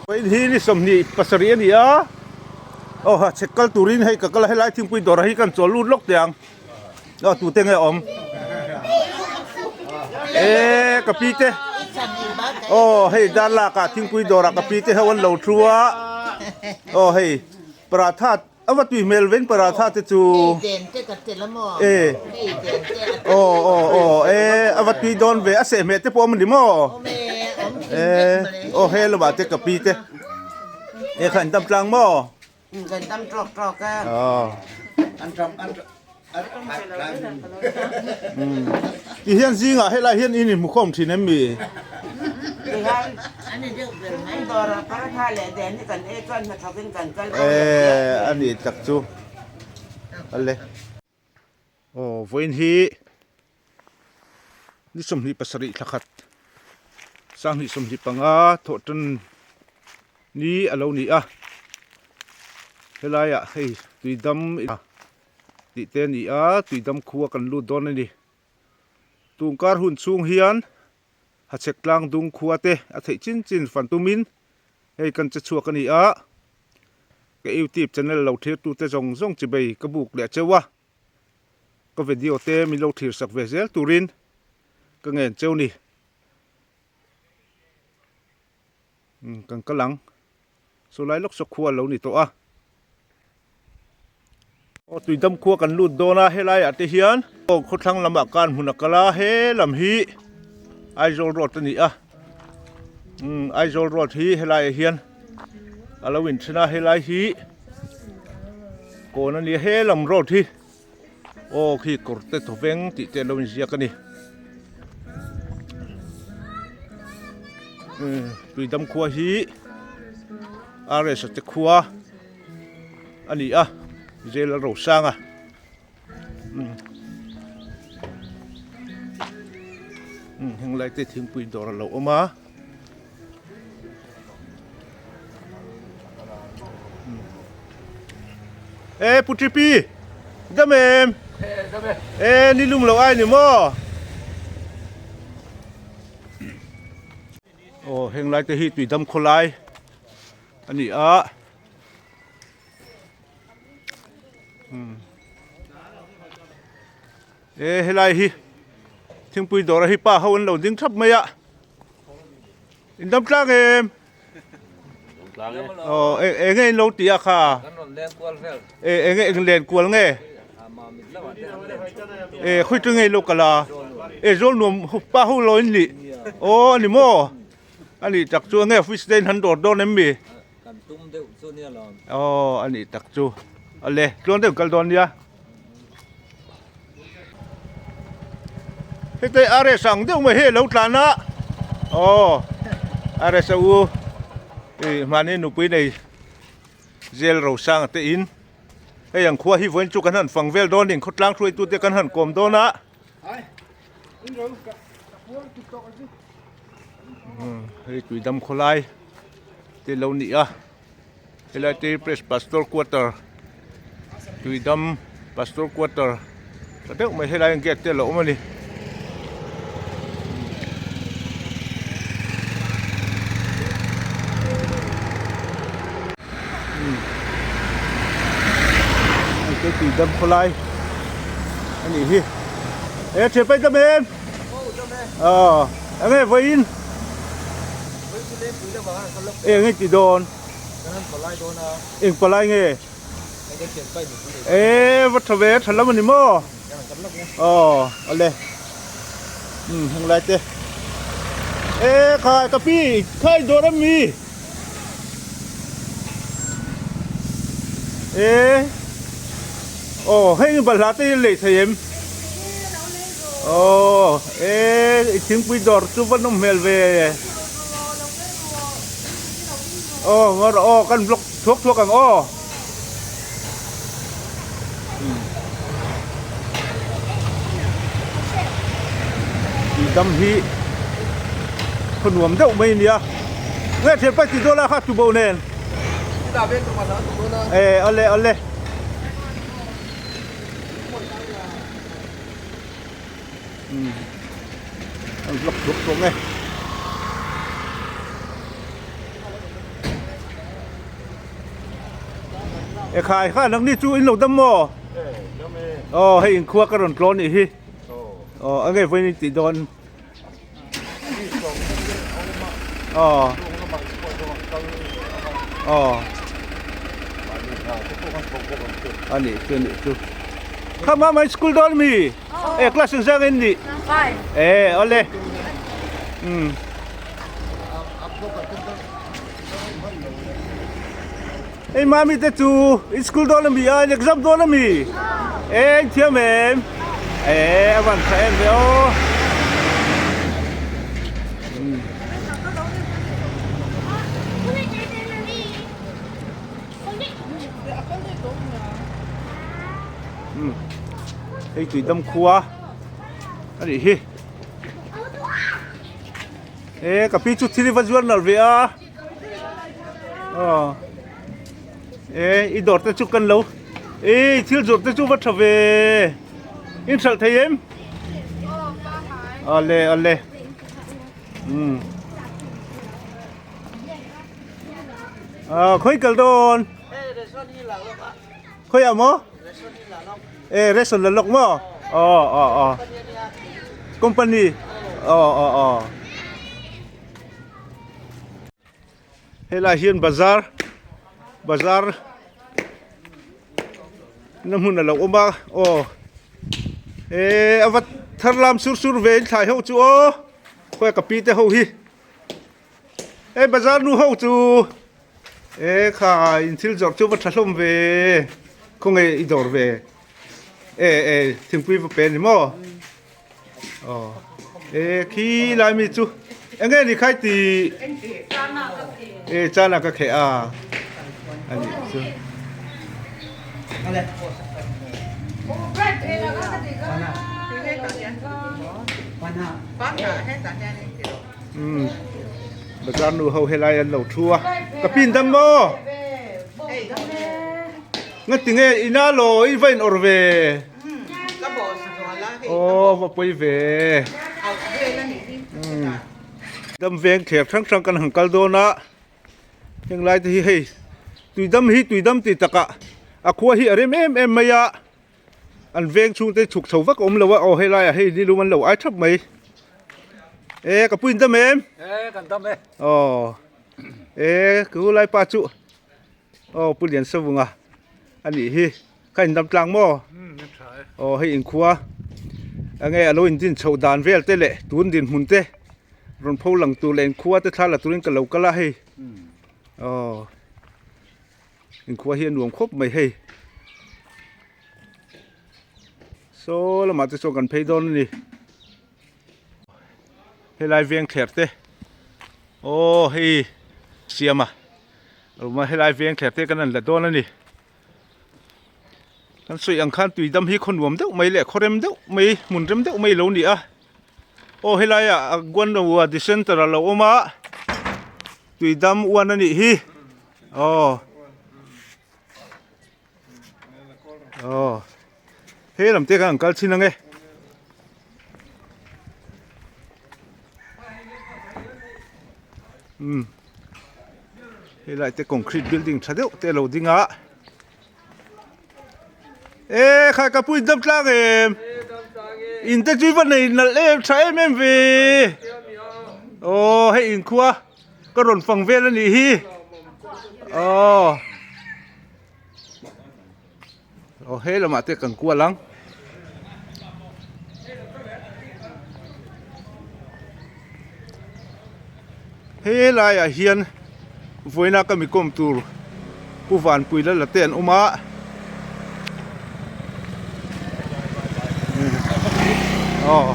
Vawiin hi ni 27 a ni a, aw ha chhek kal turin hei ka kal a helai thingpui dawrah hi kan chawl lut lawk teh ang aw tute nge awm e ka pi te aw hei dar lak ah thingpui dawrah ka pi te ho an lo thu a aw hei paratha A va tui hmel ven paratha te chu. E. Aw aw aw e a va tui dawn ve a sehhmeh te pawh a awm a ni maw? E aw he lamah te ka pi te e kha in tam tlang maw? Kan tam tawk tawk a. Aw. Ti hian zingah helai hian in inhmukhawm thin em mi? Eee a nih tak chu ale. Aw vawiin hi ni 27 thla khat 2025 thawh tan ni a lo ni a helaiah hei tuidam tih te a ni a tuidam khua kan lut dawn a ni tungkar hun chhung hian hachhek tlang dung khua te a theih chin chin fan tumin hei kan che chhuak a ni a ka youtube channel lo thlir tute zawng zawng chibei ka buk leh cheu a ka video te min lo thlir sak ve zel turin ka ngen cheu ni. Kan kal ang. Saw lai lawk saw khua a lo ni tawh a. Aw tuidam khua kan lut dawn a helaiah te hian aw khawthlang lamah kan hmun a kal a he lam hi Aizawl road a ni a. Umm Aizawl road hi helaiah hian a lo inthen a helai hi kawn a ni a he lam road hi. Aw khi kawr te thaw veng tih te a lo inziak a ni. Tuidam khua hi RS a te khua a ni a jail a rosang a. Heng lai te thingpui dawr a lo awm a. E pu Tripi dam em e ni lum lo ai ni maw aw heng lai te hi tui dam khaw lai a ni a e helai hi thingpui dawr a hi pa ho an lo ding thap mai a. In dam tlang em? Tlang e. Aw, e enge in lo ti a kha? Kan rawn leng kual vel. E enge eng len kual nge? Ma mit lamah te kan len chho. E khawi chu nge in lo kal a? E zawl nuam pa ho lo in nih. Aw ani maw? Ani tak chu enge fish te in han dawr dawn em mi? Kan tum deuh chu nia lawm. Aw ani tak chu. Ale, tluang deuh kal dawn nia. Hete RS ang deuh mai hi a lo tlan a aw RS a u ih mahni nupui nei zel rosang a te in hei ang khua hi vawiin chu kan han fang vel dawn a ni khawtlang hruaitu te kan han kawm dawn a hei tuidam khawlai te lo ni a. Helai te Press Pastor Quarter Tuidam Pastor Quarter tha deuh mai helai ang gate te a lo awm a ni. Hei te Tuidam khawlai a nih hi. E thian pai dam em? Aw enge vawiin? Eng i ti dawn? Eng palai nge? E va tha ve tha lam a ni maw? Aw ale um heng lai te e khai ka pi khai dawr a mi e aw heng balhla te hi lei thei em? Aw e i thingpui dawr chu va nawm hmel ve. Aw ngaw rawh aw kan vlog thuak thuak ang aw. Tui dam hi khaw nuam deuh mai a nia. Nge thian pai tih dawn a kha tubo nen. E awle awle. An vlog thuak thuak nge. E khai kha nang ni chu in lo dam maw? Aw hei inkhua ka rawn tlawn nih hi. Aw a ngei vawiin in tih dawn. Aw. Aw. A nih chu nih chu. Kha mama school dawn mi? E class engzah nge in nih? E awle. Um. Hei mami te chu in school dawn ami a in exam dawn ami e in thiam em e a van tha em ve aw. Hei tuidam khua a nih hi. E ka pi chu thil i va zuar nalh ve a aw e i dawr te chu kan lo e thil zawrh te chu va tha ve in hralh thei em awle awle um ah khawi kal dawn khawi ah maw E ration la lawk maw? Aw aw aw. Company. Aw aw aw. Helai hian bazar bazar na hmun a lo awm a aw e a va thar lam sur sur ve in thlai ho chu aw khawi ka pi te ho hi e bazar nu ho chu E kha in thil zawrh chu va tha hlawm ve, khawnge i dawr ve? E e thingpui va pe ni maw? Aw e khi lai mi chu enge ni khai ti e chana ka kheh a ani chu. Umm bazar nu ho helai an lo thu a ka pin dam maw nga tinge ina lo i va in awrh ve aw va pawi ve umm dam veng thler hrang hrang kan han kal dawn a heng lai te hi hei tuidam hi tuidam tih takah a khua hi a rem em em mai a. An veng chhungte chhuk chho vak awm lo a, aw helaiah hei nilum an lo ai thap mai. E ka puin dam em? E kan dam e. Aw e ku lai pa chu aw pu Lian Savunga a nih hi ka in dam tlang maw? Aw hei inkhua enge a lo in din chhoh dan vel te leh tun dinhmun te rawn pho lang tur leh inkhua te thla la turin ka lo kal a hei. Aw. Inkhua hi a nuam khawp mai hei. Saw lamah te chuan kan phei dawn a ni. Helai veng thler te aw hei siam a awm a helai veng thler te kan han la dawn a ni. Kan sawi ang khan tui dam hi khaw nuam deuh mai leh khaw rem deuh mai hmun rem deuh mai a lo ni a. Aw helai ah Guanajuato center a lo awm a tui dam uan a nih hi. Aw aw he lam te khan an kal thin ange umm helai te concrete building tha deuh te a lo ding a e khai ka pui dam tlang em in te chu i va nei nalh em tha em em ve aw hei inkhua. Ka rawn fang vel a nih hi. Aw. Aw he lamah te kan kual ang. He laiah hian vawiina ka mi kawm tur Pu Vanpui Lala te an awm a. Aw.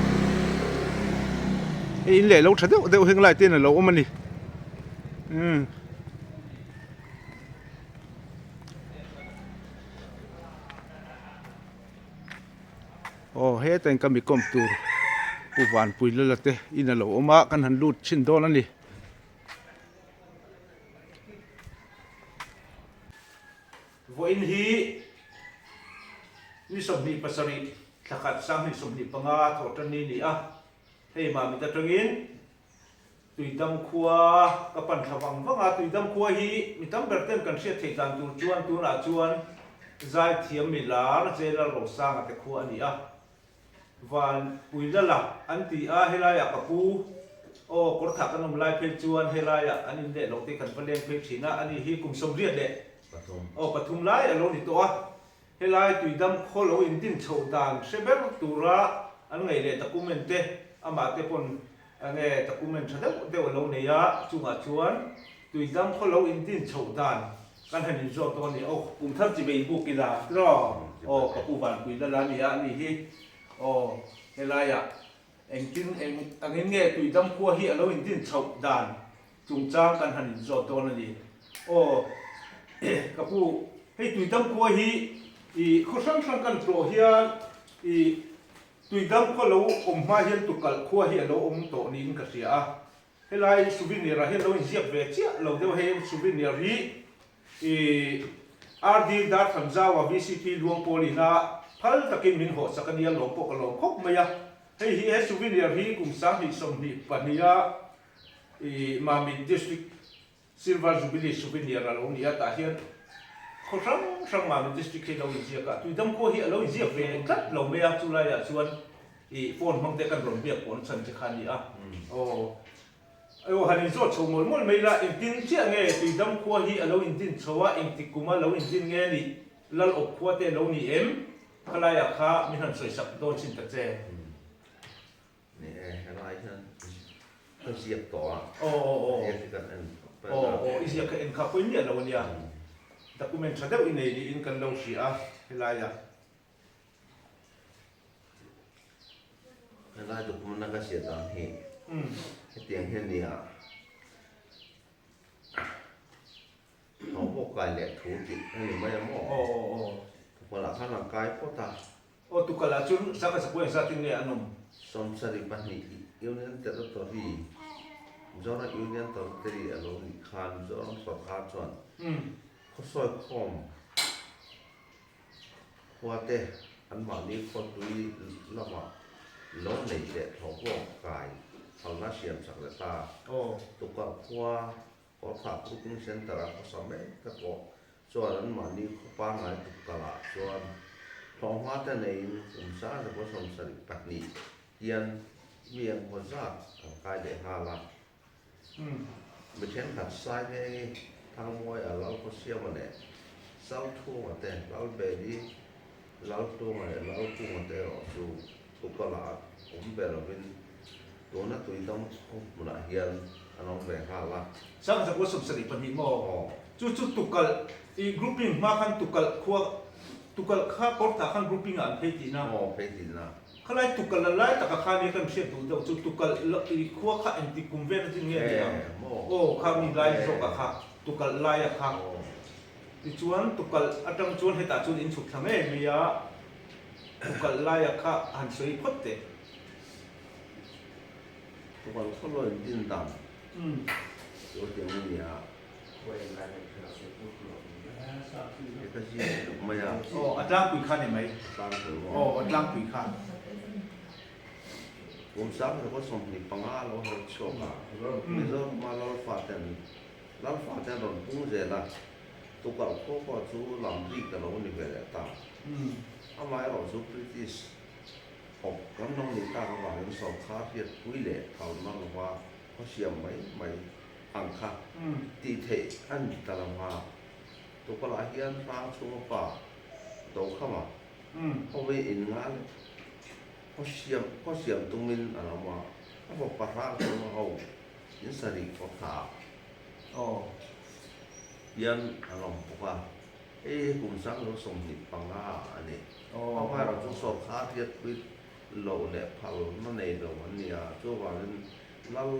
Hei in leh lo tha deuh deuh heng lai te in alo awm a ni. Umm. Aw heta in ka mi kawm tur Pu Vanpui Lala te in alo awm a kan han lut chhin dawn a ni. Vawiin hi ni 27 thla khat 2025 thawh tan ni a ni a, hei Mamit atangin. Tuidam khua ka pan thla vang vang a, Tuidam khua hi mi tam ber ten kan hriat theih dan tur chuan tunah chuan Zaithiam milar J Lalrosanga te khua a ni a. Van Puilala an ti a, helaiah ka pu, aw kawrthah kan awm lai phei chuan helaiah an inleh loh te kan va leng phei thin a, ani hi kum 80 leh aw pathum lai a lo ni tawh a, helai tuidam khaw lo indin chhoh dan hre ber tura an ngaih leh document te amah te pawn enge document tha deuh deuh a lo nei a, chungah chuan tuidam khaw lo indin chhoh dan Kan han inzawt dawn a ni. Aw, kum thar chi bei buk ila tiraw? Aw, ka pu Vanpui Lala a ni a, ani hi aw helaiah engtin eng angin nge Tuidam khua hi a lo indin chhoh dan chungchang kan han inzawt dawn a ni. Aw, ka pu, hei Tuidam khua hi i khaw hrang hrang kan tlawh hian i Tuidam khua lo awm hma hian tukalh khua hi a lo awm tawh niin ka hria a. Helai souvenir ah hian lo inziak ve chiah lo deuh hei souvenir hi ih RD Darthanzaua VCP Luangpawl ina phal takin min hawh sak a nia lawm pawh ka lawm khawp mai a. Hei hi he souvenir hi kum 2022 a ih Mamit District Silver Jubilee Souvenir a lo ni a, tah hian khaw hrang hrang Mamit District hi a lo inziak a, Tuidam khua hi a lo inziak ve tlat lo mai a, chu laiah chuan ih phone hmang te kan rawn biak pawn chhan che kha a ni a. Aw, aw han inzawt chho mawlh mawlh mai la, engtin chiah nge Tuidam khua hi a lo indin chho a, engtik kuma lo indin nge nih Lal awp khua te a lo ni em? Khalaiah kha min han sawisak dawn chin ta che. Ni e, helai hian ka ziak tawh a, Aw aw aw. ziak hi kan en Aw aw, i ziak kha en kha pawi miah lo a nia. Document tha deuh i nei niin kan lo hria a helaia. Helai document a ka hriat dan hi hetiang hian nia. Tho pawh kai leh thu tih a ni mai a maw? Aw aw aw. Tukalah khan an kai phawt a. Aw tukalah chuan sangha sakua engzat in nge an awm? 72 Union Territory, Mizoram Union Territory a lo nih khan Mizoram sorkar chuan khawsawi khawm khua te anmahni khawtui lamah lo nei leh tho pawh kai phalna siam chak leh ta. Tukalh khua Kawrthah Grouping Centre a khawsa mek te pawh chuan anmahni khaw pangngai tukkalah chuan hlawhhma te neiin kum 1972 hian mi eng maw zat an kai leh nghal a. Mi thenkhat Saingengi, Thangmawia, Lalkhawsiama leh Salthunga te, Lalbeli, Laltunga leh Lalkunga te erawh chu tukkalah awm ve lovin Tuna tuidang khaw hmunah hian an awm ve nghal a. 1972 maw? Chu chu tukalh i grouping hma khan tukalh khua tukalh kha kawrtah khan grouping ah an phei tihna. Aw phei tihna. Khalai tukalh a lai taka khan i kan hriat duh deuh chu tukalh i khua kha engtik kum vel atin nge ni ang? Aw kha mi lai zawk ah kha tukalh lai ah kha. Tichuan tukalh atang chuan hetah chuan in chhuk thla ngei mai a tukalh lai ah kha han sawi phawt teh. Tukal khawlawi din dan chu a tiang a nia. He ka ziak duh mai a. Aw, a tlangpui kha ni mai. A tlangpui maw? Aw, a tlangpui kha. Kum 1925 lo her chhuak a, Mizorama Lalfaten Lalfaten rawn pung zel a, tukal khaw pawh chu lamrik a lo ni ve leh ta. Amaherawh chu British Awk kan lo nih tak avangin sawrkar hriatpui leh phalna lova khaw siam mai mai ang kha tih theih a ni ta lo va. Tukalah hian hrang chhunga pa Dokhama khawvei in nga leh khaw siam khaw siam tumin a lo a, a fapa hrang chhunga ho in sarih khaw tha hian a lawm bawk a. Hei hi kum 1925 a ni. Amaherawhchu chu sawrkar hriatpui loh leh phalna nei lo an ni a, chuvangin lal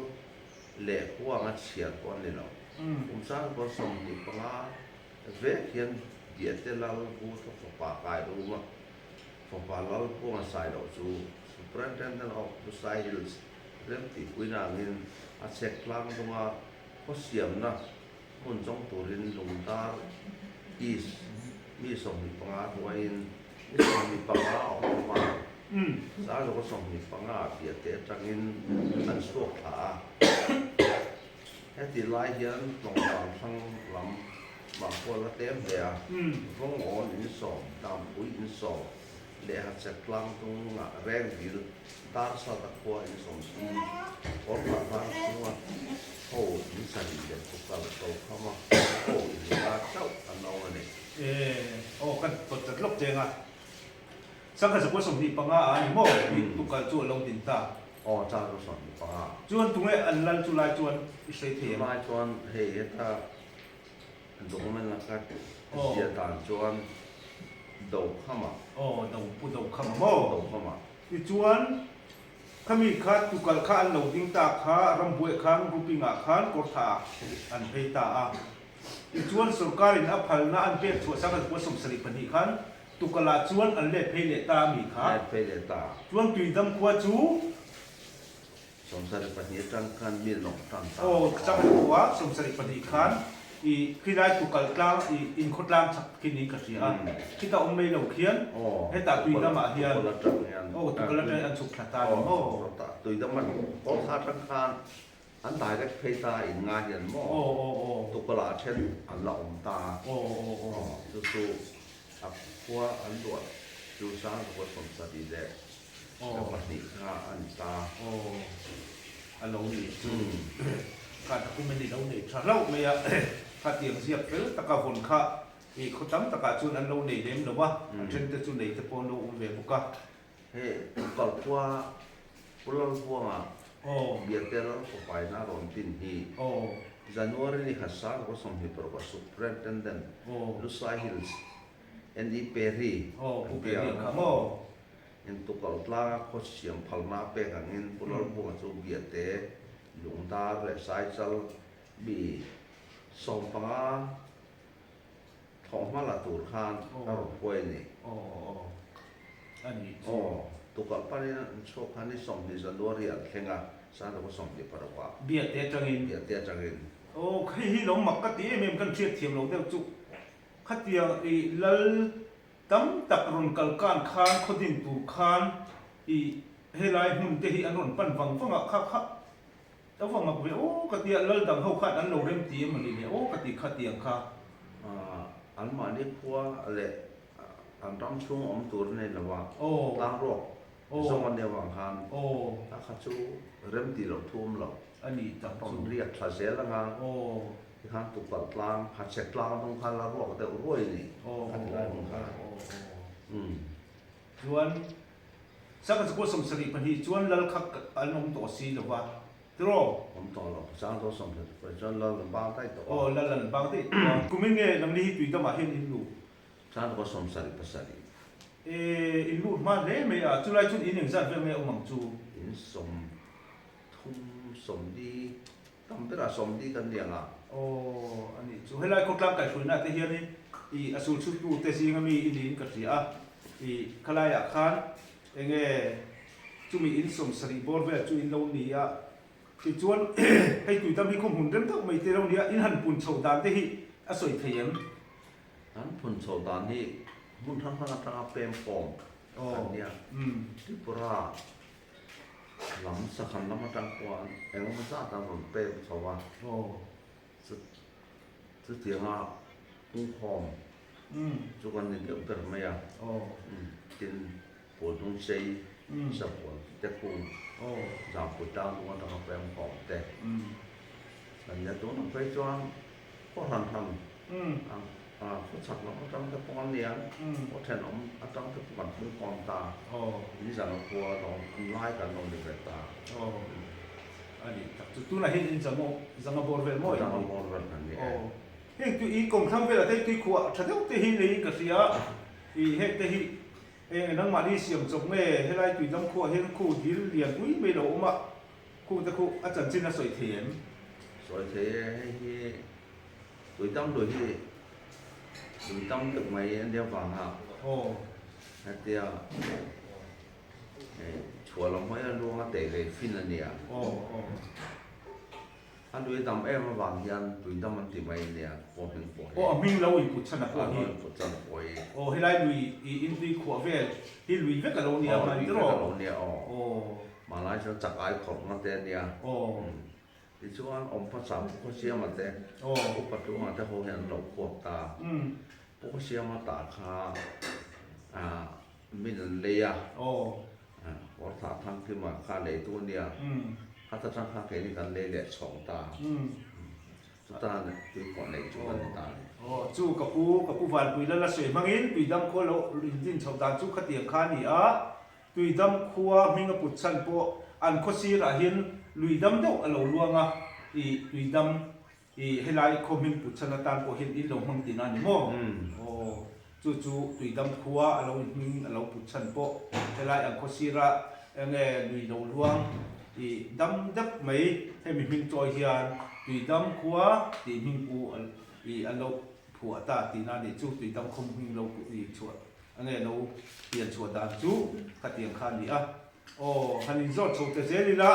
leh huanga chhiar pawh an ni lo. Kum 1925 vek hian Biate lal Vutha fapa kai ruma fapa lal huanga sai loh chu Superintendent of Lusai Hills remtihpuina angin a chhek tlang dunga khaw siamna Hmun zawng turin Lungdar East mi 25 hnuaiin mi 25 a awm a, 1925 ah piahte atangin an chhuak thla a. Heti lai hian tlawngval hrang lam mah pawh la tlem hle a, Vawngawn insawm, Dampui insawm leh Hachhek tlang tungah Rengdil, Darsata khua insawm sum, Kawrthah tlang chhunga ho insarih leh Tukal Tokhama ho inla chauh an awm a ni. E, aw kan pawt ta tlawk cheng a. Sangha zakua 25 a ni maw? Tih tukal chu a lo din ta. Aw, char chu 25. Chuan tunge an lal chu lai chuan i hre thei em? Chulai chuan hei heta document a ka ziah dan chuan Dokhama. Aw, Do Pu Dokhama maw? Dokhama. Tichuan khami kha tukal kha an lo ding ta kha rambuai khan grouping ah khan kawrthah ah an phei ta a. Tichuan sorkarin a phalna an pek chhuah sangha zakua 72 khan Tukalah chuan an let phei leh ta a mi kha. Let phei leh ta. Chuan Tuidam khua chu. 72 atang khan mi lawng tan ta. Aw, chang khua 72 khan i khilai tukal tlang i inkhaw tlang chak khi niin ka hria a. Khita awm mai lo khian hetah Tuidam ah hian. Tukal atang hian. Aw, tukal atang hian an chhuk thla ta a ni maw? Tuidam an kawrthla atang khan An direct phei ta in ngai hian maw tukawlah a then an la awm ta chu chu a khua an luah chu sang tukawlh 74 kha a ni ta. A lo ni chu kha document i lo nei tha hlauh mai a, khatiang ziak fel taka vawn kha i khaw tam takah chuan an lo nei lem lo a, a then te chu nei te pawh an lo awm ve bawk a. Hei tukawlh khua Pu Lalbuanga Biate Lalfawpaina rawn tin hi January ni khat sang kaw 26 ah Superintendent Lusai Hills NE Perry an ti a, in tukawlh tlanga khaw siam phalna a pek angin Pu Lalbuanga chu Biate Lungdar leh Saichal mi 15 thawhhma la tur khan a rawn huai a ni. Aw, tukawlh panin an chhuak khan ni 20 January an thleng a, Sangdawka 26 ah. Biate atangin. Biate atangin. Aw, hei hi lo mak ka ti em em kan hriat thiam lo deuh chu. Khatiang i lal tam tak rawn kal kan khan khaw din tur khan i helai hmun te hi an rawn pan vang vang a, kha kha Ka va mak ve aw ka tia, lal dang ho khan an lo rem ti em ani le aw ka ti kha tiang kha. An mahni khua leh an ram chhung awm tur a nei lo a, tlang ruak zawng a nia vang khan a kha chu rem ti loh thu awm lo. A ni tak chu. Rawn riak thla zel anga tikhan tukpalh tlang, hachhek tlang hnung khan la ruak deuh ruai a ni kha ti lai hmun khan. Chuan Sangha chakua 72 chuan lal kha an awm tawh si lo va, tiraw? Awm tawh lo, Sangha chakua 72 chuan lal an bang daih tawh a. Aw, lal an bang daih tawh a. Kum in nge nangni hi Tuidamah hian in luh? Sangha chakua 77. E, in luh hma hle mai a, chulai chuan in engzat vel nge awm ang chu? In 30, 40, tam berah 40 kan ni ang a. Aw, a nih chu. Helai khawtlang kaihhruaina te hianin i a sul chhuttu te zinga mi i niin ka hria a. I khalaiah khan enge chumi in 70 bawr vel chu in lo ni a, tichuan hei tuidam hi khawhmun rem deuh mai te lo ni a, in han pun chho dan te hi a sawi thei em? An phun chho dan hi hmun hrang hrang atanga pem khawm an nia. Tripura lam sakhan lam atang pawh engemaw zat an rawn pem chho a, chutianga pungkhawm Chu kan ni deuh ber mai a, tin pawl hnung sei sapawl te kung zangpui tlang dung atanga pem khawm te kan nia. Tunah phei chuan khaw hran hran khaw chhak lam atang te pawh an nia, khaw thenawm atang te pawh kan pung khawm ta, in zan a khua an lai kan lo ni ve ta. Tunah hian in zanga bawr vel maw? Zanga bawr vel kan ni e. Heng tui i kawngthlang velah te hi tui khuah tha deuh te hi neiin ka hria a, i heng te hi eng nangmahni siam chawp nge helai tui dam khuah hian khu dil lian pui mai lo awm a, khu te khu a chanchin a sawi thei em? Sawi thei e, hei hi tui dam lui hi tui dam deuh mai a nia vanga hetia chhuah lam hawi a luang a teh leh fin a nia. A lui dam em avang hian tui dam an ti mai nia, khaw hming pawh hi. Aw, a hming lo in put chhan a pawh hi. A lo in put chhan a pawh hi. Aw, helai lui i in tui khuah vel hi lui vek a lo nia hman tiraw? Aw, lui vek a lo nia aw. Aw. Hmanlai chuan chak ai khawrh na te a nia. Aw. Tichuan awm hmasa Pu Khawsiama te, Upa Tlunga te ho hian an lo khuap ta. Pu Khawsiama tah kha min an lei a, Kawrthah Thangkima kha leitu a nia, khata tang kha keini kan lei leh chhawng ta. Chutan tuipawh nei chu kan ni ta a ni. Aw, chu ka pu, ka pu Vanpui Lala sawi hmangin Tuidam khua lo indin chhoh dan chu khatiang kha a ni a, Tuidam khua hming a put chhan pawh an khaw sirah hian lui dam deuh a lo luang a, ih Tuidam ih helai khaw hming put chhan atan pawh hian in lo hmang tihna a ni maw? Aw, chu chu Tuidam khua a lo hming a lo put chhan pawh helai an khaw sirah enge lui lo luang ih dam deuh mai hemi hming chawi hian Tuidam khua tih hming pu ih a lo phuah ta tihna a nih chu Tuidam khaw hming lo ih chhuah Enge lo pian chhuah dan chu ka tiang kha a ni a. Aw, han inzawt chho ta zel ila,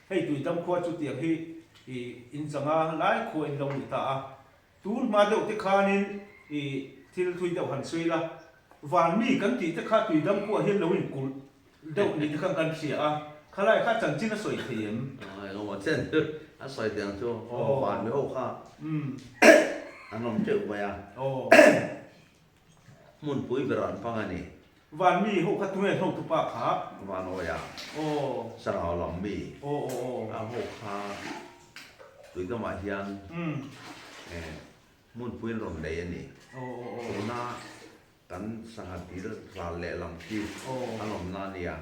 hei Tuidam khua chu tiang hi i inchanga lai khua in lo ni ta a. Tun hma deuh te khanin i thil thui deuh han sawi ila, van mi kan tih te kha Tuidam khua hian lo inkulh deuh ni te khan kan hria a, khalai kha chanchin a sawi thei em? Engemaw chen chu a sawi thei ang chu, aw van mi ho kha an awm teuh mai a, hmunpui ber an hmang a ni. Van mi ho kha tunge hno tupa kha? Van awia sangau lam mi a ho kha tuidamah hian hmunpui an rawn nei a ni. Tuna Kan sangha dil ral lehlam khi an awmna a nia.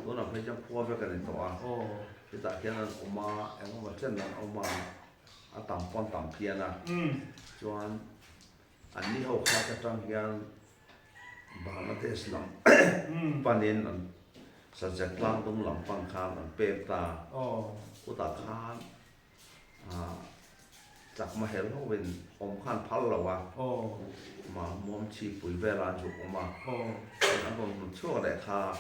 Tunah phei chuan khua vek a ni tawh a. Chutah khian an awm a, engemaw chen an awm a, a tam pawn tam phian a. Chuan anni ho khat atang hian Bangladesh lam panin an Sajek tlangdung lam pan khan an pem ta. Chutah khan Chakma hel hovin awm khan phal lo a, mah muam chhipui vela an zuk awm a, an rawn hmu chhuak leh kha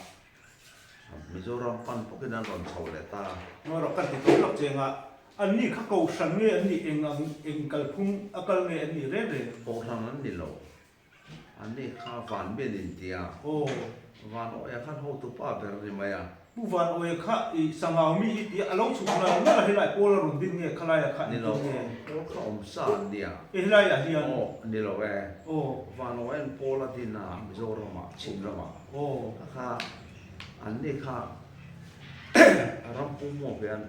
Mizoram pan bawkin an rawn chho leh ta. Ngawi rawh kan ti tawh lawk cheng a, an ni kha kohhran nge an nih eng ang eng kalphung a kal nge an nih reng reng? Kohhran an ni lo, An ni kha Van Bian in tia. Aw. Van Awia khan hotu pa ber a ni mai a. Pu Van Awia kha i Sangau mi i tia a lo chhuk nal nal a helai pawl a rawn din nge khalai ah kha Ni lo pawl kha awm sa an nia. E helai ah hian. Aw ni lo e. Aw. Van Awia an pawl a din a Mizoram ah chhim ram ah. Aw. Kha kha an ni kha ram pum maw hian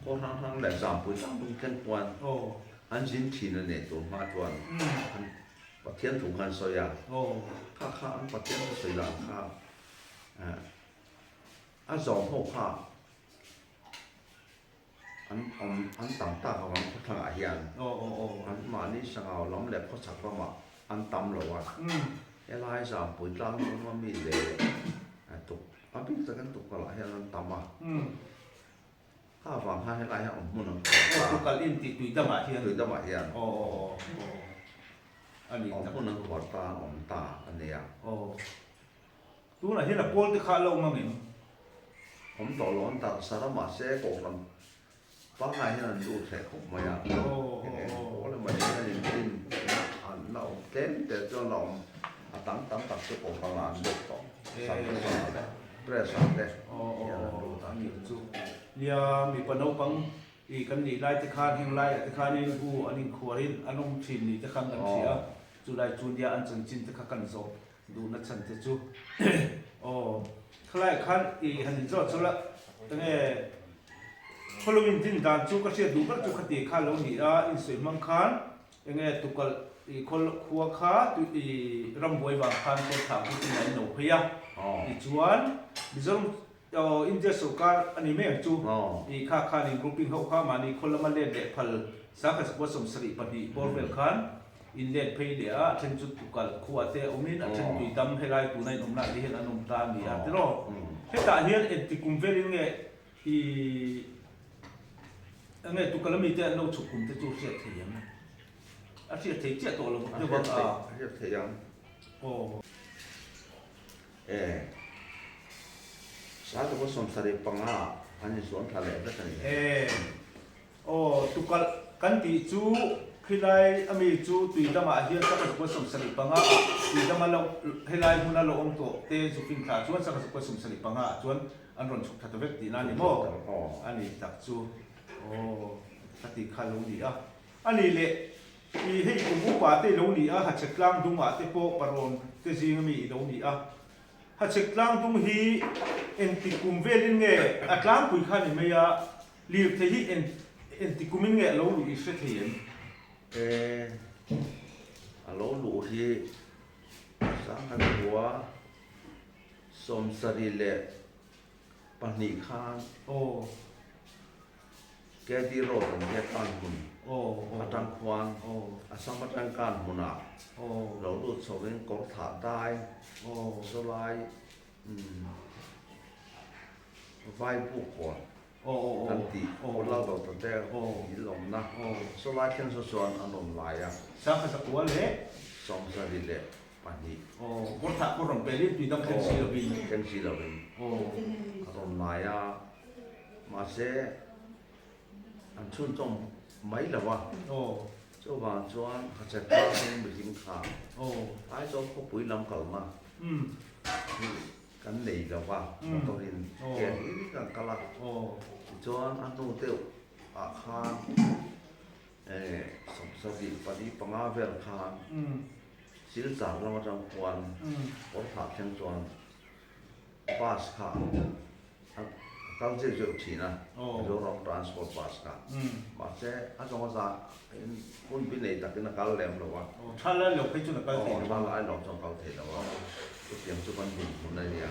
khaw hrang hrang leh zampui tlangdung thleng khuan. Aw. An zin thin a nei tur hma chuan an Pathian thu kha an sawi a, kha kha an Pathian thu sawi dan kha a zawm ho kha an awm an tam tak avang khawthlangah hian an mahni sangau lam leh khawchhak lamah an tam lo a, helai Zampui tlang hnung ami leh tuk a bik takin tukverh ah hian an tam a. Kha vang khan helai hian awm hmun an khuar ta. Aw tukal in tih tui damah hian. Tui damah hian. Aw aw aw aw a ni tak. Awm hmun an khuar ta an awm ta a nia. Aw tunah hian a pawl te kha a lo awm angem? Awm tawh lo an tarh sar a mahse kohhran pangngai hian an lut hreh khawp mai a. Aw aw aw. Pawl emaw hian an inrin an la awm tlem te chuan la awm a tam tam tak chu kohhran ah an lut tawh. Sam te leh. Press ah te hian an lut a. Nih chu. Nia mipa naupang i kan nih lai te khan heng laiah te khanin u an inkhuarin an awm thin ni te khan kan hria a, chulai chu nia an chanchin te kha kan zawh duhna chhan te chu. Aw khalaiah khan i han inzawt chu la enge following din dan chu ka hriat duh ber chu khati kha lo ni a, insawi hmang khan Enge tukalh i khawl khua kha i rambuai vang khan kawr thlah put in a in lo phei a, tichuan Mizoram India sorkar a ni mai ang chu i kha khan in grouping ho kha mahni khawl lama let leh phal sangkhat sakua 72 bawr vel khan in let phei leh a, a then chu tukalh khua te awm in a then tuidam helai tuna in awmna ah te hian an awm ta a ni a tiraw. Hetah hian engti kum velin nge I enge tukala mite an lo chhuk kum te chu hriat thei ang. A hriat thei chiah tawh lo deuh ang a. A hriat thei ang. Aw. E. Sangkhat 75 an insuan thla leh vek a ni. E. Aw, tukalh kan tih chu khilai ami chu tui damah hian sangkhat 75 ah tui dama lo helai hmuna lo awm tawh te zu fin thla chuan sangkhat 75 ah chuan. An rawn chhuk thla ta vek tihna a ni maw? A ni tak chu aw ka tih kha lo ni a. A nih leh i hei kum upa te i lo ni a, Hachhek tlang dungah te pawh parawn te zing ami i lo ni a. Hachhek tlang dung hi engti kum velin nge a tlangpui kha ni mai a, lirthei hi engti kumin nge a lo luh i hre thei em? E, a lo luh hi Sangha khua 72 khan KD Road an hian tan hmun atang khuan Assam atang kan hmunah lo lut chhovin kawr thah dai sawlai vai buk kawn kan tih Lal Dawta te in awmna sawlai thleng saw chuan an awm lai a. 72. Aw, kawr thah pawh rawn pel in tui dang thleng si lovin. Aw, thleng si lovin. Aw. A rawn lai a, mahse an chhunchawm mai lo a. Aw. Chuvang chuan Hachhek tlang hming mihring kha. Aw. Aizawl khawpui lam kalna. Umm. Hi kan nei lo va, motor in ke hlir in kan kal a. Aw. Tichuan a hnu deuh ah khan 74 vel khan. Umm. Silchar lam atang khuan kawr thlah thleng chuan bus kha a kal zeuh zeuh thin a, Mizoram Transport bus kha. Mahse a zawng a zah in hun bi nei takin a kal lem lo a. Tha lai lo phei chuan a kal thei lo a. Tha lai lo chuan a kal thei lo a. Chutiang chu kan dinhmun a nia.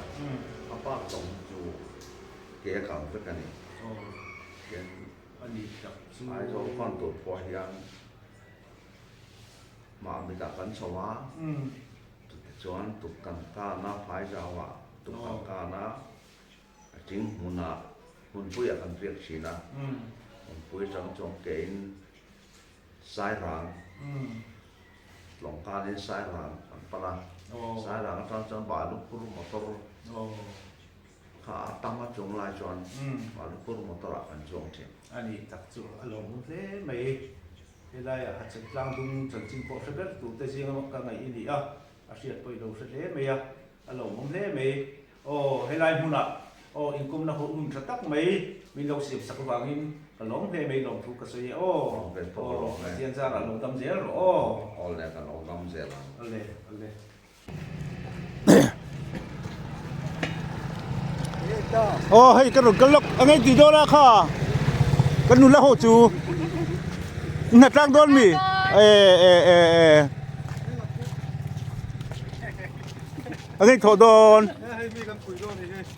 A bak zawng hi chu ke a kal vek a ni. Tian Aizawl fan tur pawh hian Mahmitah kan chho a, chutichuan tuk kan kan a, Phaizauah tuk kan kan a, a ting hmunah hmunpuiah kan riak thin a, hmunpui atang chuan kein Sairang, Tlawngkanin Sairang kan pan a, Sairang atang chuan Balukhur motor kha a tam a chung lai chuan Balukhur motor ah kan chuang thin. A ni tak chu a lawmawm hle mai. Helaiah Hachhek tlang dung chanchin pawh hre ber tur te zinga ka ngaih i ni a, a hriat pawh i lo hre hle mai a, a lawmawm hle mai. Aw, helai hmunah aw inkawmna hun tha tak mai min lo siam sak avangin ka lawm hle mai lawmthu ka sawi e aw. Aw, Pathian zarah lo dam zel rawh aw. Aw le, ka lo dam zel ang. Awle, awle. Aw hei ka rawn kal lawk a ngei tih dawn a kha ka nula ho chu hna tlang dawn mi e e e e a ngei thawh dawn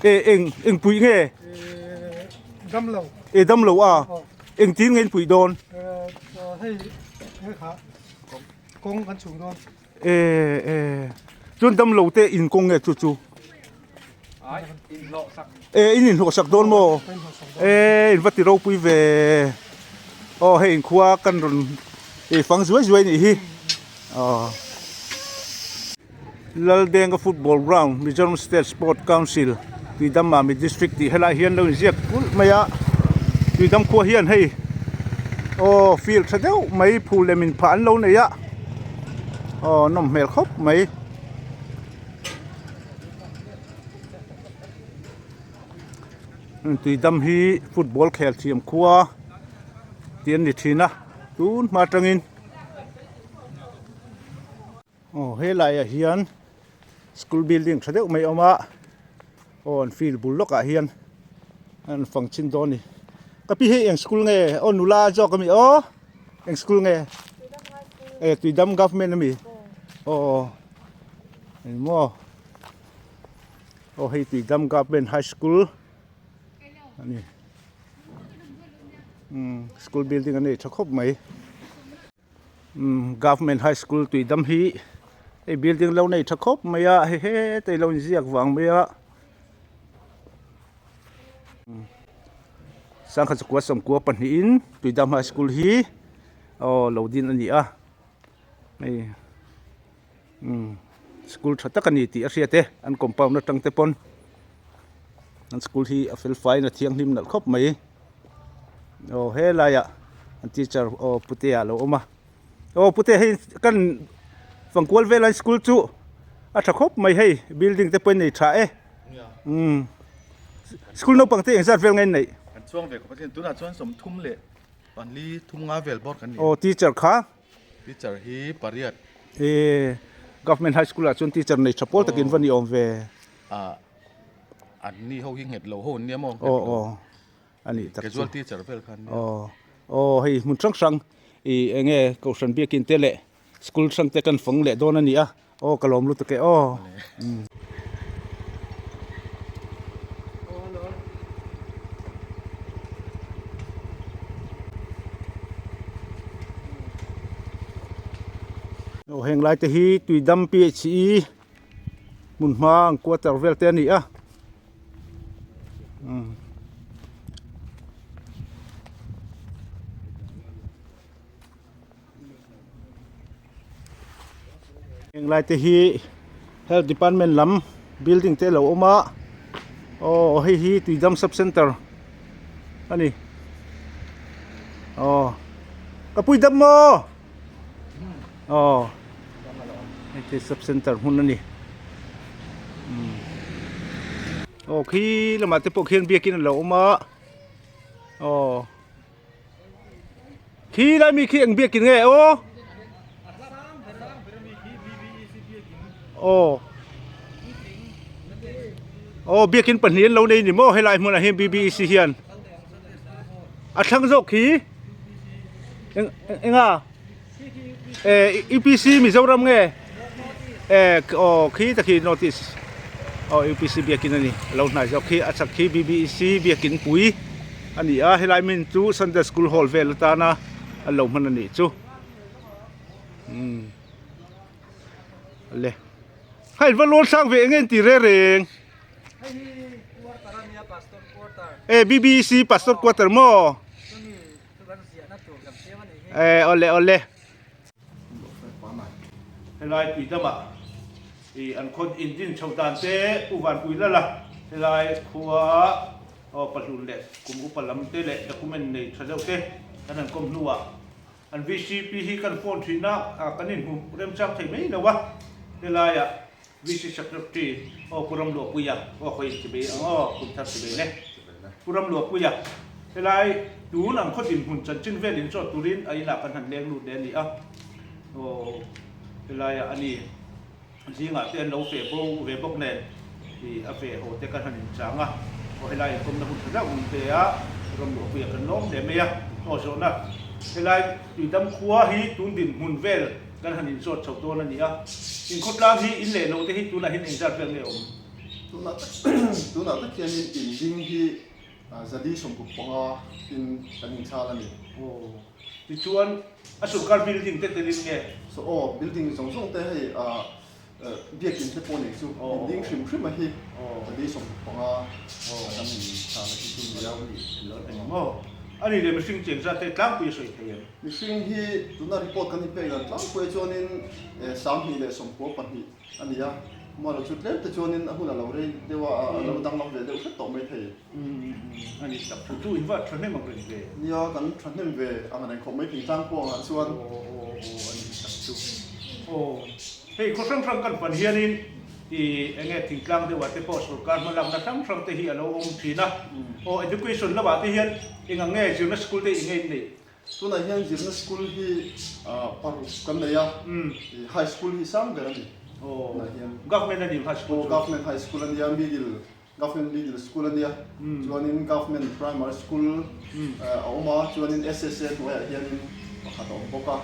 e eng eng pui nge e dam lo a eng tin nge in pui dawn E e chuan damlo te in kawng nge chu chu e in inhlawh sak dawn maw e in va ti ropui ve aw hei in khua kan rawn e fang zuai zuai nih hi aw Laldenga football ground Mizoram state sport council Tuidam Mami district tih helai hian lo inziak kulh mai a Tuidam khua hian hei aw field tha deuh mai phul lem in phah an lo nei a aw nawm hmel khawp mai. Tuidam hi football khel thiam khua tih an ni thin a tun hma atangin. Aw helaiah hian school building tha deuh mai a awm a aw an field bul lawkah hian an fang chhin dawn a ni ka pi hei eng school nge aw nula zawk a mi aw eng school nge e tuidam government a mi aw engmaw aw hei tuidam government high school a ni umm school building a nei tha khawp mai. Government high school tui dam hi hei building lo nei tha khawp mai a hei hetah lo inziak vang mai a sangha chakua sawmkua pahnihin tuidam high school hi aw lo din a ni a hei school tha tak a ni tih a hriat e an compound atang te pawn an school hi a fel faiin a thianghlim nalh khawp mai. Aw helaiah an teacher aw putea a lo awm a aw putea hei kan fangkual vel an school chu a tha khawp mai hei building te pawh a nei tha e umm School naupang te engzat vel nge in neih? Kan chuang ve khawp a sin, tunah chuan sawmthum leh pali thum nga vel bawr kan ni. Aw teacher kha? Teacher hi pariat. E Government High School ah chuan teacher nei tha pawl takin va ni awm ve. Ah an ni ho hi nghet lo ho an nia maw? Aw aw a nih tak chu. Casual teacher vel kha an nia. Aw aw hei hmun hrang hrang i enge kohhran biakin te leh School hrang te kan fang leh dawn a ni a, aw ka lawm lutuk e aw. Aw heng lai te hi Tuidam PHE hmun hma ang quarter vel te a ni a. Heng lai te hi health department lam building te a lo awm a aw hei hi tuidam sub center a ni aw ka pui dam maw aw hei te sub center hmun a ni aw khi lamah te pawh khian biakin a lo awm a aw. Khi lai mi khi eng biakin nge aw? Aw. Aw biakin pahnih an lo nei ni maw helai hmunah hian BBEC hian. A thlang zawk khi eng enga e UPC Mizoram nge e aw khi takhi notice aw UPC biakin a ni a lo hnai zawk khi a chak khi BBEC biakin pui a ni a helai hmun chu Sunday school hall vel atana an lo hman a nih chu umm le hei va lawn sang ve eng nge an ti reng reng e BBEC pastor quarter maw. Eh awle awle helai tui dama i an khawn in din chho dan te u van pui lal a helai khua aw pahlun leh kum upa lam te leh document nei tha deuh te kan han kawm hnuah an VCP hi kan phone thin a kan inhmu remchang thei mai lo a helaiah VC Secretary aw Pu Ramluahpuia aw khawi in chibei ang aw kum thar chibei le Pu Ramluahpuia helai tun ang khaw dinhmun chanchin vel in chawt turin a inah kan han leng lut leh a ni a aw helaiah a ni zingah te an lo feh bo ve bawk nen i a feh haw te kan han inchang a aw helai inkawmna hun tha deuh min pe a Pu Ramluahpuia kan lawm hle mai a aw zawhna helai Tuidam khua hi tun dinhmun vel Kan han inzawt chho dawn a ni a, inkhawtlang hi in leh lo te hi tunah hian engzat vel nge awm? Tunah tunah tak hianin in ding hi zali 15 in kan inchhal a ni. Aw, tichuan a sorkar building te telin nge? So aw, building zawng zawng te hei biakin te pawh nei chu in ding hrim hrim a hi zali 15 kan inchhal a hi chu ni a. Eng maw? A ni leh mihring cheng zat te tlangpui a sawi thei em? Mihring hi tuna report kan inpek dan tlangpuiah chuanin 292 a ni a, mahlo chu tlem te chuanin a hun a lo rei deuh a, a lo danglam ve deuh hret tawh mai thei. A ni tak thu chu in va thahnem ang reng ve. Nia, kan thahnem ve ang reng khawp mai thingtlang pawh angah chuan. Aw aw aw a ni tak chu. Aw hei khaw hrang hrang kan pan hianin i enge thingtlang deuhah te pawh sorkar hmalakna hrang hrang te hi a lo awm thin a. Aw education lamah te hian eng ang nge zirna school te eng nge in neih? Tunah hian zirna school hi paruk kan nei a, high school hi sang ber a ni. Tunah hian. Government a ni high school chu? Aw government high school a nia, middle, government middle school a nia, chuanin government primary school a awm a, chuanin SSA hnuaiah hianin pakhat a awm bawk a,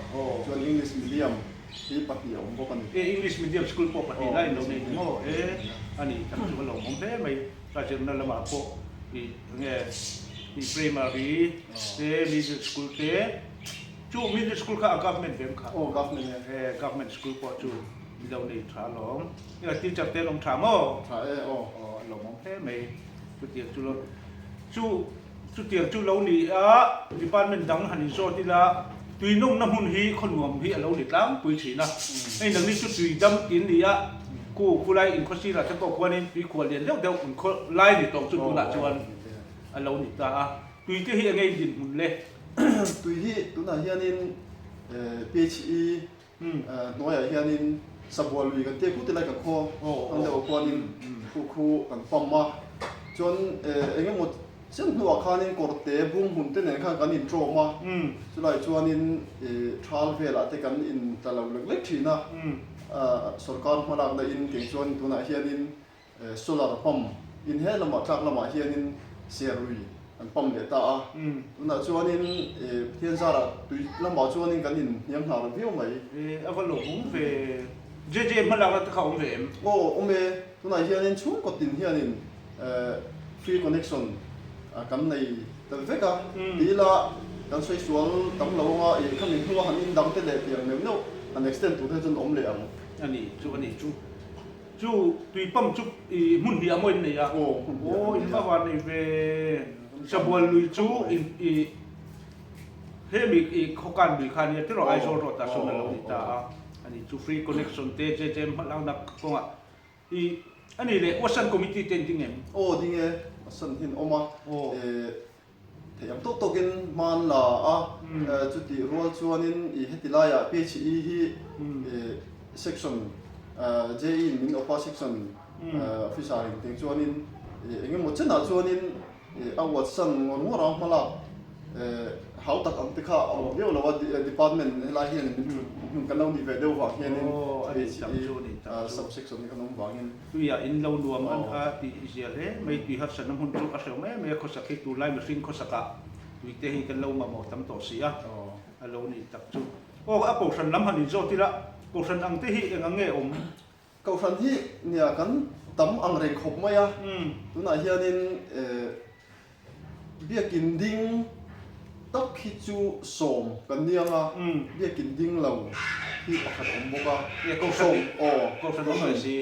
chuan English medium hi pahnih a awm bawk a ni. E English medium school pawh pahnih lai in lo nei ni maw? E a ni tak chu a lawmawm hle mai. Ka zirna lamah pawh i enge i primary te middle school te chu middle school kha a government vem kha. Aw government e. E government school pawh chu milo nei tha alawm. Enge teacher te an awm tha maw? Tha e aw. Aw a lawmawm hle mai chutiang chu lo chu chutiang chu lo ni a department dang han inzawt ila tui nawmna hmun hi khawnuam hi a lo ni tlangpui thin a. Hei nangni chu tui dam tin ni a. Ku khulai inkhawsir ah te pawh khuanin tui khual lian deuh deuh inkhaw lai ni tawh chu tunah chuan a lo ni ta a. Tui te hi enge in dinhmun le? Tui hi tunah hianin PHE hnuaiah hianin Sabual lui kan tia khu tilai ka khaw ang deuh ah khuanin khu khu kan pump a. Chuan eng emaw chiang hnuah khanin kawrte bung hmun te nen khan kan intrawm a, chulai chuanin thal velah te kan intla lo lek lek thin a, sorkar hmalakna in keng chuan tunah hianin solar pump in he lamah tlak lamah hianin serui an pump leh ta a, tunah chuanin Pathian zarah tui lamah chuanin kan inhniam hnar viau mai. A va lo awm ve. JJ hmalakna te kha awm ve em? Aw awm e, tunah hianin chhungkaw tin hianin free connection kan nei tel vek a, ti ila kan sawi sual tam lo anga ih khami hnua han in dang te leh tiang neuh neuh han extend tur te chuan awm leh ang. A ni chu a ni chu chu tui pump chu ih hmun hnih a maw in nei a? Aw hmun hnih a Aw in va van nei ve Sabual lui chu in ih hemi ih khawkan lui kha a nia tiraw Aizawl road ah sawn a lo ni ta a. Ani chu free connection te che che hmalakna kawngah i ani leh Wasan committee te an ding em? Aw ding e, Wasan hi an awm a, thei ang tawk tawkin hma an la a, chutih rual chuanin i heti laiah PHE hi section JE in min awp a, section officer in teng chuanin eng emaw chenah chuanin A Watson ngawr ngawr a hmalak hau tak ang te kha a awm viau lo a, department helai hian min thut hmun kan lo nih ve deuh vang hianin sub-section hi kan awm vangin. Tuiah in lo nuam an a tih zia hle mai, tui harsatna hmun chu a hreu mai mai a, khawsak hi tunlai mihring khawsakah tui te hi kan lo mamawh tam tawh si a, a lo nih tak chu. Aw a kohhran lam han inzawt ila, kohhran ang te hi eng ang nge awm? Kohhran hi nia kan tam ang reng khawp mai a, tunah hianin biakin ding tak hi chu sawm kan ni ang a, biakin ding lo hi pakhat awm bawk a, sawm aw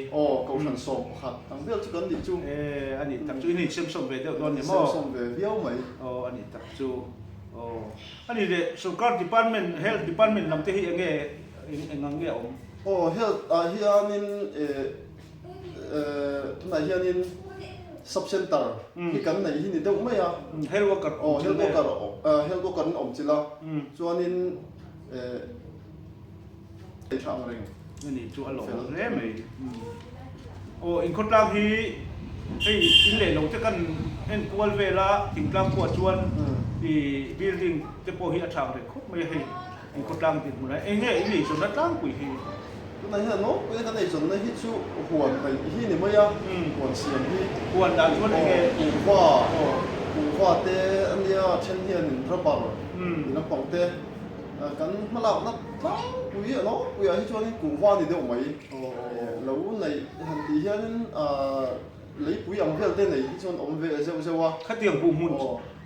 aw kohhran sawm pakhat ang vel chu kan nih chu. E a nih tak chu in insemsawm ve deuh dawn ni maw? Insemsawm ve viau mai. Aw a nih tak chu aw a nih leh sorkar department health department lam te hi eng nge eng ang nge a awm? Aw health ah hianin eh tunah hianin sub center hi kan neih hi ni deuh mai a. Health worker awm chilh nge? Aw health worker an awm chilh a, chuanin eh tha ang reng. Ani chu a lawm hle mai. Aw inkhawtlang hi hei in leh lo te kan en kual vel a, thingtlang khuah chuan ih building te pawh hi a tha ang reng khawp mai a hei. In khawtlang dinhmun ah eng nge in eizawnna tlangpui hi? Tunah hian nawlpui a kan eizawnna hi chu huan hnaih hi ni mai a, huan siam hi. Huan dan chuan eng nge? Kuhva, kuhva te a nia, a then hianin rubber ti lampang te kan hmalakna tlangpui a nawlpui ah hi chuanin kuhva a ni deuh mai. Lo neih han tih hianin Leipui ang vel te nei hi chuan awm ve zeuh zeuh a. Khatiang buh hmun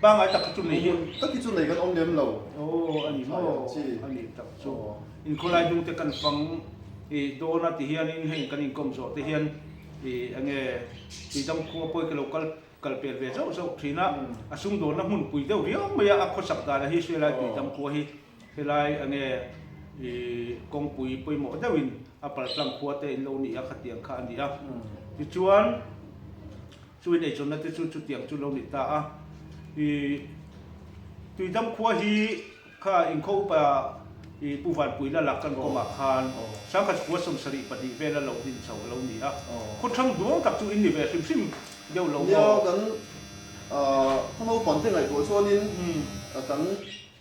pangngai tak kha chu nei hi. Buh hmun tak hi chu nei kan awm lem lo. Aw a ni maw a ni tak chu. Inkhawlai dung te kan fang i dawn a ti hianin heng kan inkawm zawh te hian i enge tuidang khua pawi ka lo kal kal pel ve zauh zauh thin a. A sumdawnna hmun pui deuh riau mai a, a khawsak dan a hi hrialai tuidang khua hi. Helai enge i kawngpui pawimawh deuhin a paltlang khua te in lo ni a khatiang kha a ni a. Tichuan chu in eizawnna te chu chutiang chu lo ni ta a. I Tuidam khua hi kha inkhaw upa i Pu Vanpui Lala kan kawmah khan Sangkhat khua 72 vela lo din chho a lo ni a. Khawthlang duang tak chu in ni ve hrim hrim deuh lo maw? Nia kan khaw naupang te ngaihtuah chuanin kan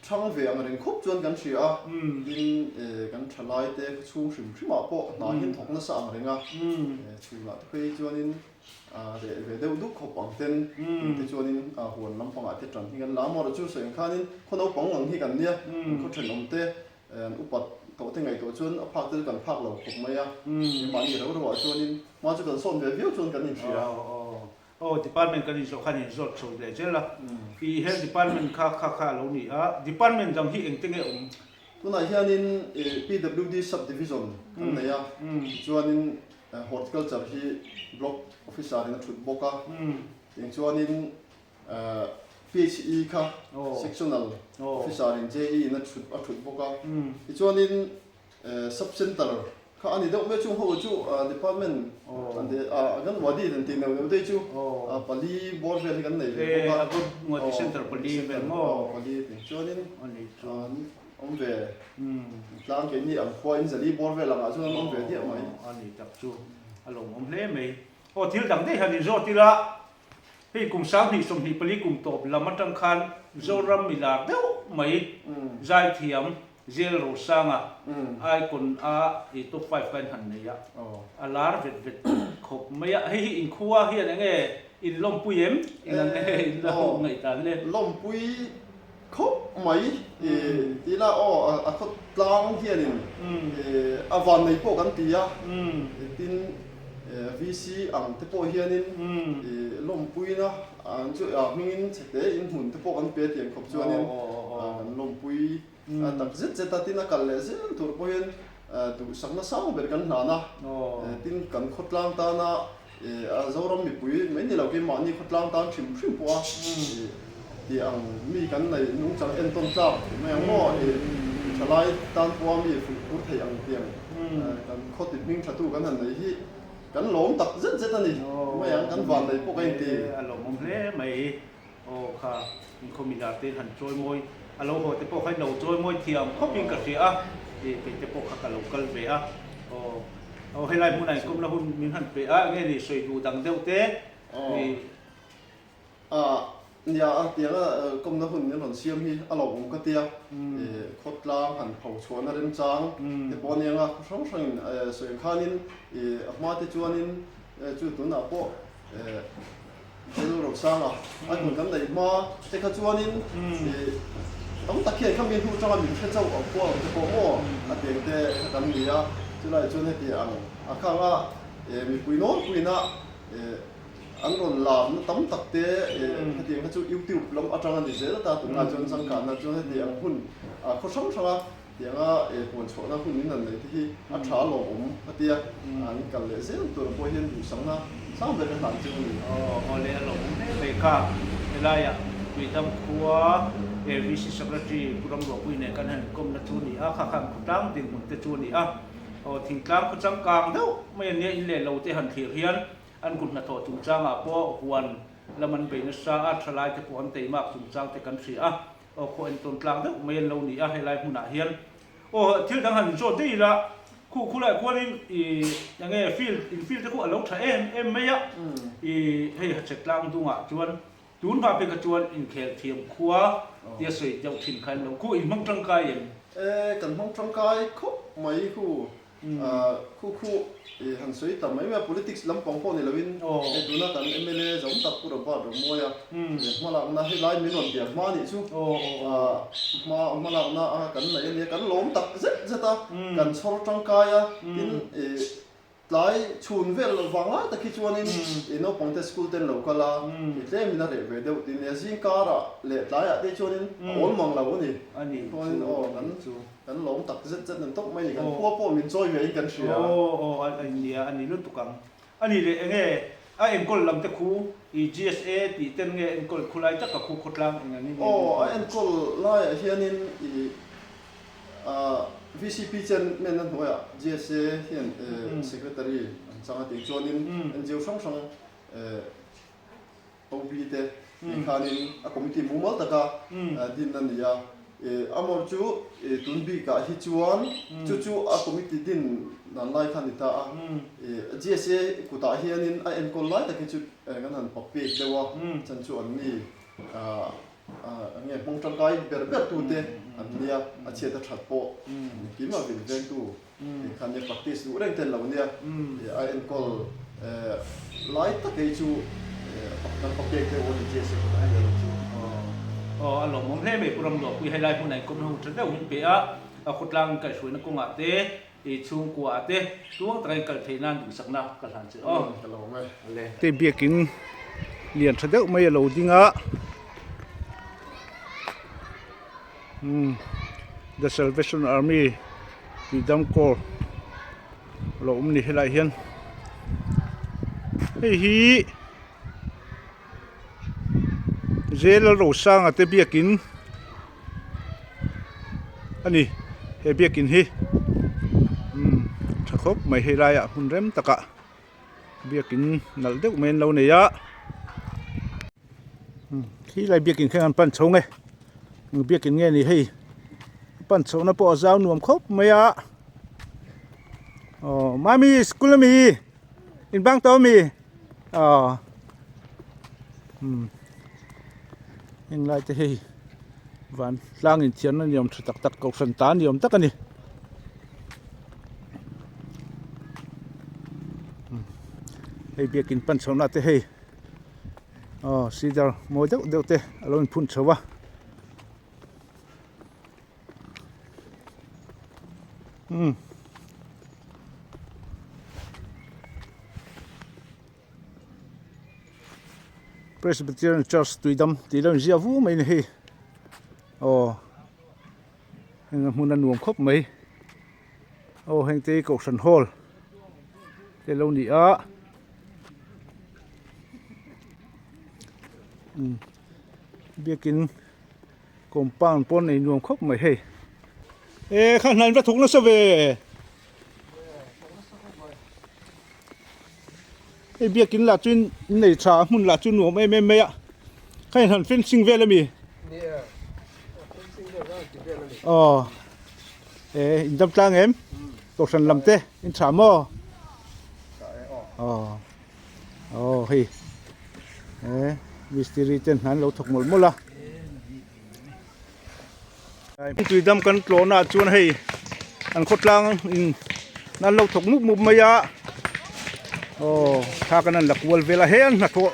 Thlang ve ang reng khawp chuan kan hria a, tin kan thalai te khawchhung hrim hrimah pawh hna hian thawk nasa ang reng a, chhunah te phei chuanin reh ve deuh duk khawp ang ten tih te chuanin huan lampangah te tan hi kan la a, amaherawhchu chu sawi ang khanin khaw naupang ang hi kan nia, kan khaw thenawm te an upat tawh te ngaihtuah chuan a phak te chu kan phak lo khawp mai a, keimahni rau rauah chuanin hma chu kan sawn ve viau chuan kan inhria. Aw department kan inzawh khan inzawt chho leh zel a, i health department kha kha kha a lo ni a, department dang hi engte nge awm? Tunah hianin PWD sub division kan nei a, tichuanin horticulture hi block officer in a thut bawk a, tiang chuanin PHE kha sectional officer in JE in a thut bawk a, tichuanin Sub center kha a ni deuh mai chung ho chu department an ti a kan wadi an tih neuh neuh te chu pali bawr vel hi kan nei ve bawk a aw center pali vel maw pali tih chuanin an awm ve tlang keini ang khua in zali bawr vel angah chuan an awm ve diah mai a ni tak chu a lawmawm hle mai aw thil dang daih han inzawt ila. Hei kum 2024 kum tawp lam atang khan Mizoram mi lar deuh mai zaithiam Zel Rosanga icon a i top five kha in han nei a, a lar vet vet khawp mai a. Hei hi inkhua hian enge in lawmpui em? Eng ang nge in lo ngaihdan le? Lawmpui khawp mai ti ila aw a khaw tlang hianin a vannei pawh kan ti a, tin VC ang te pawh hianin lawmpuina an chu a hmingin chhete in hmun te pawh kan pe tiang khawp chuanin kan lawmpui tak zet zet a, tin a kal leh zel tur pawhin duhsakna sang ber kan hlan a, tin kan khawtlang tana A Zoram mipui mai ni lo khi mahni khawtlang tan hrim hrim pawh a tih ang mi kan nei nungchang entawn tlak mai ang maw i thalai tan pawha mi fuih phur thei ang tiang kan khaw ti hming thatu kan han nei hi kan lawm tak zet zet a ni mai ang kan van nei pawh ka inti. A lawmawm hle mai aw kha inkhaw milar te han chawi mawi a lo haw te pawh kha in lo chawi mawi thiam khawp in ka hria a ih kei te pawh kha ka lo kal ve a aw aw helai hmunah inkawmna hun min han pe a enge ni sawi duh dang deuh te ih. A nia a tianga kawmna hun min rawn siam hi a lo awm ka tia ih khawtlang han pho chhuahna remchang te pawh ania nga khaw hrang hrangin sawi ang khanin ih a hma te chuanin chu tunah pawh ih Thil Rosanga a hmun kan neih hma te kha chuanin ih tam tak hian khami hnu atanga min hre chauh ang pawh ang te pawh maw a teng te kha kan ni a, chulaiah chuan heti ang a khang a ih mipui nawlpuina ih an rawn larna tam tak te ih hetiang kha chu youtube lam atanga ni zel ata tunlai chuan changkanna chuan heti ang hun a khaw hrang hranga Tianga puan chhuahna hun in an nei te hi a tha lawmawm a tia, an kal leh zel tur pawh hian duhsakna sang ber ka hlan chu a ni. Aw le a lawmawm hle mai kha, helaiah Tuidam khua VC Secretary Pu Ramruahpui nen kan han inkawmna chu a ni a, kha khan khawtlang dinhmun te chu a ni a, aw thingtlang khaw changkang deuh mai a nia in leh lo te han thlir hian an kut hnathawh chungchangah pawh huan lam an bei nasa a, thalai te pawh an teimak chungchang te kan hria a. Aw khaw entawn tlak deuh mai an lo ni a helai hmunah hian. Aw thil dang han inzawt daih ila khu khulaiah khuanin ih eng nge field in field te khu a lo tha em em mai a ih hei hachhek tlang dungah chuan tun hma phei kha chuan inkhel thiam khua tia sawi deuh thin kha an lo khu in hmang tangkai em? E kan hmang tangkai khawp mai khu Khu khu i han sawi ta mai mai a, politics lampang pawh ni loin hei tuna kan mla zawm tak Pu Robert Romoia hmalakna helai min rawn biak hma nih chu hma hmalakna a kan nei a nia, kan lawm tak zet zet a, kan chhawr tangkai a, tin i tlai chhun vel vang lai tak hi chuanin i naupangte school te an lo kal a, i tlemin a reh ve deuh tin nia, zingkarah leh tlaiah te chuanin a awl mang lo a ni, chuanin aw kan. Kan lawm tak zet zet an tawp mai ni, kan khua pawh min chawi ve in kan hria. Aw aw a nia a ni lutuk ang. A ni leh enge a enkawl lam te khu i GSA tih ten nge enkawl khu lai tak a khu khawtlang eng ang in nge Aw a enkawl laiah hianin i VCP chairman a hnuaiah GSA hian secretary an chang a tih chuanin NGO hrang hrang OB te tih khanin a committee mumal taka din a ni a, amawr chu tun bikah hi chuan chu chu a committee din dan lai kha a ni ta a, GSA kutah hianin a enkawl lai tak hi chu kan han pak pek deuh a, chan chu an ni enge hmang tangkai ber ber tute an nia, a chhiat a that pawh engkim a vil vengtu. Tih kha nia practice duh reng ten lo nia a enkawl lai tak ei chu kan pa pek deuh a ni che se kawt a ni chu. Aw a lawmawm hle mai Pu Ramluahpui helai hmunah inkawmna hun tha deuh min pe a, a khawtlang inkaihhruaina kawngah te i chhungkua ah te tluang taka inkal theih nan duhsakna ka hlan che aw. Ka lawm e. Te biakin lian tha deuh mai a lo ding a. Umm the salvation army tih dam kawl a lo awm a ni helaiah hian hei hi J Lalrosanga te biakin a ni he biakin hi umm tha khawp mai hei laiah hmun rem takah biakin nalh deuh mai an lo nei a khi lai biakin khan an pan chho nge eng biakin nge ni hei pan chhohna pawh a zau nuam khawp mai a aw mami school ami in bang tawh ami aw. Umm heng lai te hei van tlang inthiarna ni awm tha tak tak kohhran ta ni awm tak a ni. Hei biakin pan chhohna te hei aw cedar mawi deuh deuh te a lo inphun chho a. Umm. Presbyterian Church Tuidam tih lo inziah vu mai a ni hei aw heng a hmun a nuam khawp mai aw heng te hi kohhran hall te lo ni a umm biakin compound pawh nei nuam khawp mai hei e kha hna in va thawk nasa ve. Hei biakin lah chu in nei tha a hmun lah chu nuam em em mai a kha in han fencing vel ami aw e in dam tlang em kohhran lam te in tha maw aw aw hei e mistiri ten hna an lo thawk mawlh mawlh a. Tuidam kan tlawhna ah chuan hei an khawtlang in an lo thawk mup mup mai a aw thla kan an la kual vel a he an hnathawh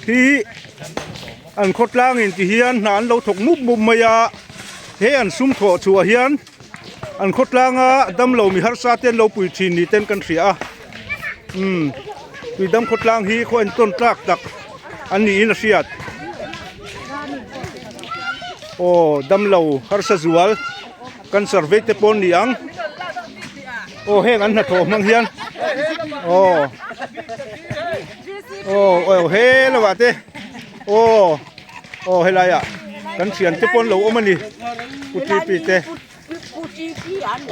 hi an khawtlang in ti hian hna an lo thawk mup mup mai a he an sum thawh chhuah hian an khawtlanga damlo mi harsa te an lo pui thin ni ten kan hria a umm tuidam khawtlang hi khaw entawn tlak tak an niin a hriat. Aw damlo harsa zual cancer vei te pawh an ni ang aw heng an hnathawh hmang hian aw aw aw he lovah te aw aw helai ah kan thian te pawh an lo awm a ni pu TP te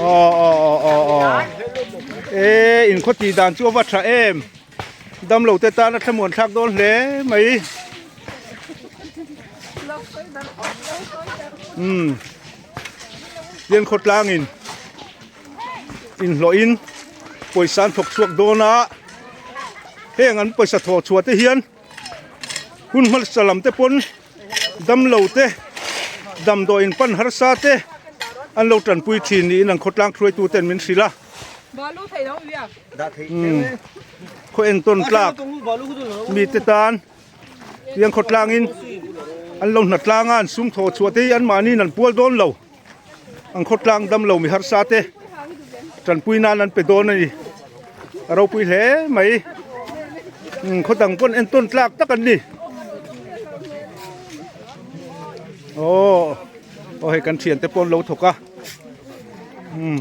aw aw aw aw aw e inkhaw tih dan chu a va tha em. Damlo te tan a thlamuan thlak dawn hle mai. Umm Tian khawtlangin inhlawhin pawisa an thawk chhuak dawn a, heng an pawisa thawh chhuah te hian hun hmasa lam te pawn damlo te damdawiin pan harsa te an lo tanpui thin niin an khawtlang hruaitu ten min hrilh a. Khaw entawn tlak mite tan tiang khawtlang in an lo hna tlang a an sum thawh chhuah te hi an mahni in an pual dawn lo an khawtlang dam lo mi harsa te tanpui nan an pe dawn a ni a ropui hle mai khaw dang pawn entawn tlak tak an ni aw aw hei kan thiante pawh an lo thawk a. Umm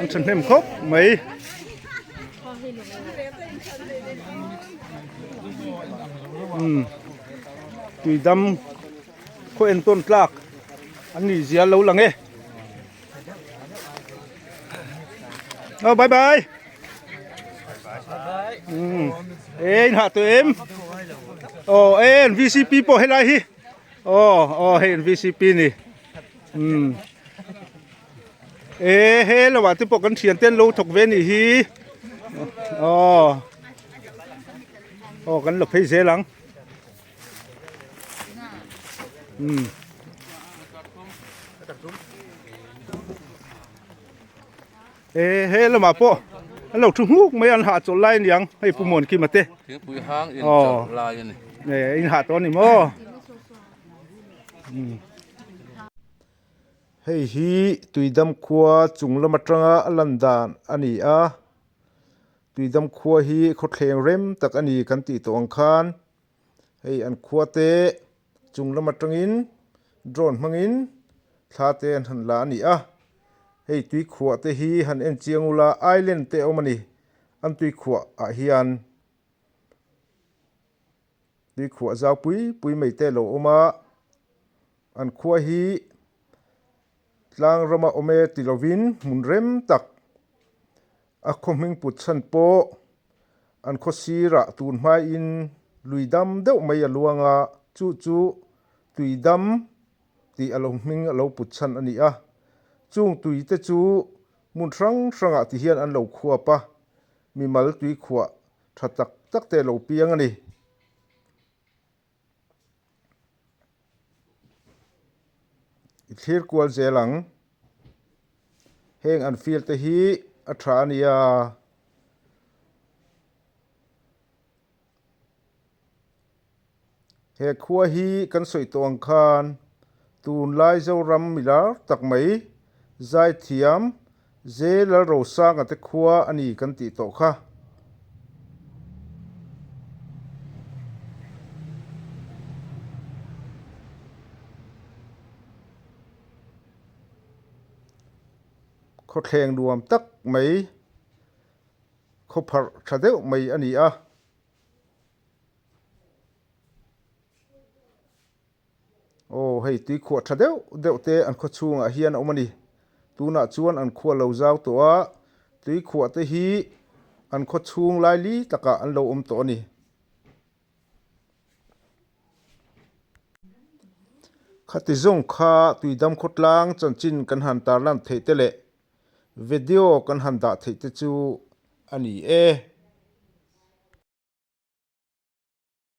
an thahnem khawp mai. Umm tuidam khaw entawn tlak an nih zia lo lang e. Aw bye bye. Umm e in hah tawh em? Aw e an VCP pawh helai hi. Aw aw hei an VCP ni. Umm e he lo ah te pawh kan thian te an lo thawk ve anih hi aw aw kan la phei zel ang umm e he lamah pawh an lo thu nghuk mai a an hahchawlh lai aniang hei Pu Muankima te Thingpui hang inchawlh lai a ni e in hah tawh a ni maw. Hei hi Tuidam khua chung lam atanga a lan dan a ni a, Tuidam khua hi khawthleng rem tak a ni kan tih tawh ang khan hei an khua te chung lam atangin drone hmangin thla te an han la a ni a, hei tuikhuah te hi han en chiang ula island te a awm a ni an tuikhuah ah hian. Tui khuah zau pui pui mai te a lo awm a, an khua hi tlang rama awm e ti lovin hmun rem tak a khaw hming put chhan pawh an khaw sirah tun hmaiin lui dam deuh mai a luang a, chu chu tui dam tih a lo hming a lo put chhan a ni a, chung tui te chu hmun hrang hrangah ti hian an lo khuap a, mimal tui khuah tha tak tak te a lo piang a ni. I thlir kual zel ang. Heng an field te hi a tha a nia. He khua hi kan sawi tawh ang khan tunlai Zoram milar tak mai Zaithiam Ze Lalrosanga te khua a ni kan tih tawh kha. Khawthleng nuam tak mai, khawpharh tha deuh mai a ni a. Aw hei tuikhuah tha deuh deuh te an khaw chhungah hian a awm a ni. Tunah chuan an khua lo zau tawh a, tuikhuah te hi an khaw chhung lai li takah an lo awm tawh a ni. Khati zawng kha tuidam khawtlang chanchin kan han tarlan theih te leh video kan han dah theih te chu a ni e.